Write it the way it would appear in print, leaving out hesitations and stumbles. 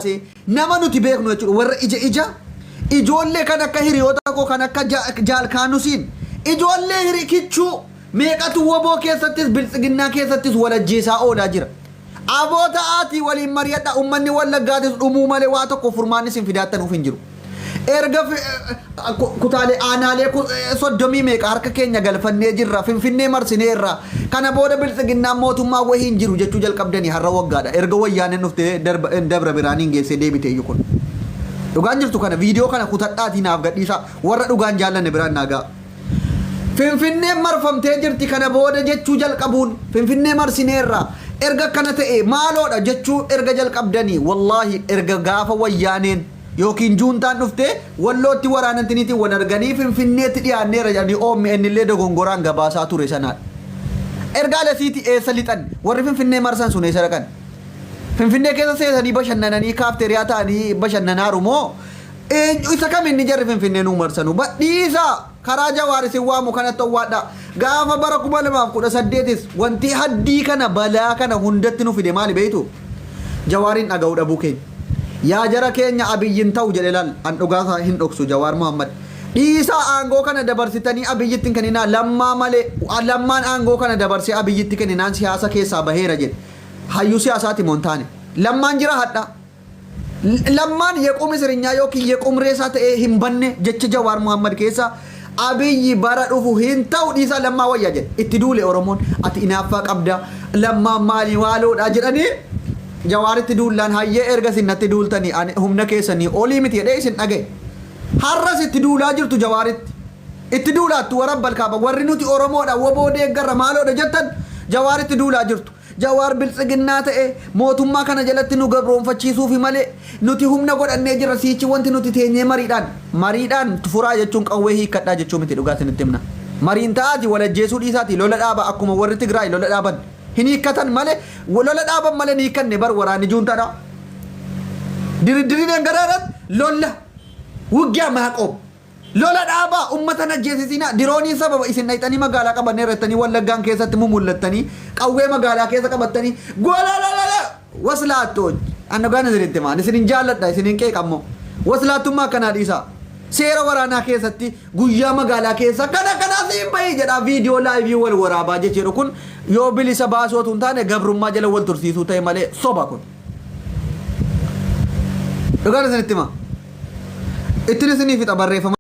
Kaasee nama nuti beeknu jechuudha warra ija ija ijoollee kan akka hiriyoota koo kan akka Jaal Kaanusiin ijoollee hiri kichuu meeqatu woboo keessattis biltsiginnaa keessattis wal ajjeesaa oolaa jira. Aboo ta'aatii waliin mari'adha ummanni Wallaggaatis dhumuu malee waa tokko furmaanni isin fidaattanuuf hin jiru. Erga kutaalee aanaalee soddomii meeqa harka keenya galfannee jirra Finfinnee marsineerra kana booda biltsiginnaan mootummaa wahii hin jiru jechuu jalqabdanii har'a waggaadha erga wayyaaneen dhuftee dabra biraaniin geessee deebite iyyuu kun. Dhugaan jirtu kana viidiyoo kana kutadhaatii naaf gadhiisaa warra dhugaan jaallanne biraan naa ga'a. Finfinneen marfamtee jirti kana booda jechuu jalqabuun Finfinnee marsineerra erga akkana ta'e maaloodha jechuu erga jalqabdanii wallaahi erga gaafa wayyaaneen Yookiin juuntaan dhuftee Wallootti waraana intiniitiin wal arganii Finfinneetti dhiyaanneerra jedhanii omn illee dogongoraan gabaasaa ture sanaadha. Erga alasiitii eessa lixan? Warri Finfinnee marsan sun eessa dhaqan? Finfinnee keessa seesanii bashannananii kaafteeriyaa ta'anii bashannanaaru moo eenyu isa kam inni jarri Finfinnee nuu marsanu? Ba dhiisaa! Karaa Jawaar isin waamu kanatti owwaadhaa. Gaafa bara 2018s wanti haddii kana balaa kana hundatti nu fide maali beektu? Jawaariin dhaga'uu dhabuu keenya. Yaa jara keenya Abiy hin ta'u jedhe laal an dhugaa isaa hin dhoksu Jawaar Mohammed. Dhiisaa aangoo kana dabarsitanii Abiyyitti hin kenninaa Lammaa malee Lammaan aangoo kana dabarsee Abiyyitti kenninaan siyaasa keessaa baheera jedhe. Hayyuu siyaasaati moo hin taane? Lammaan jira hadha. Lammaan yequm isirinyaa yookiin yequm reesaa ta'ee hin banne jecha Jawaar Mohammed keessa Abiyyi bara dhufu hin ta'u dhiisaa Lammaa wayya jedhe. Itti duule Oromoon ati inaaffaa qabda Lammaan maali maaloodha jedhanii Jawaaritti duullaan hayyee erga isin natti duultanii ani humna keessanii olii miti jedhee isin dhagaye. Har'as itti duulaa jirtu Jawaaritti. Itti duulaattu warabbal kaaba warri nuti Oromoodha woboo deeggarra maaloodha jettan Jawaaritti duulaa jirtu. Jawaar biltsiginnaa ta'e mootummaa kana jalatti nu gabroonfachiisuufi malee nuti humna godhannee jirra siichi wanti nuti teenyee mariidhaan mariidhaan furaa jechuun qawwee hiikkadhaa jechuu miti dhugaa isinitti himna. Mariin ta'aati wal ajjeesuu dhiisaati lola dhaaba akkuma warri Tigraay lola dhaaban hin hiikkatan malee lola dhaaban malee hin hiikkanne bar waraanni juuntaadha. Diriddiriin gara irratti lolla wuggiyaa maaqoob. Lola dhaabaa, ummata hin ajjeesisinaa, dirooniin sababa isin dhayxanii magaalaa qabanneerra jettanii Wallaggaan keessatti mumul'attanii, qawwee magaalaa keessa qabattanii, golalala waslaattooj. An dhugaan isinitti hima, an isinin jaalladha, isinin qeeqa ammoo. Waslaattummaa akkanaa dhiisaa. Seera waraanaa keessatti guyyaa magaalaa keessa kana kanaa siin bahi jedhaa viidiyoo laayivii wal waraabaa jechi jedhu kun yoo bilisa baasuu otuu hin taane gabrummaa jala wal tursiisuu ta'e malee soba kun. Dhugaan isinitti hima. Ittin isinii fixa barreeffama.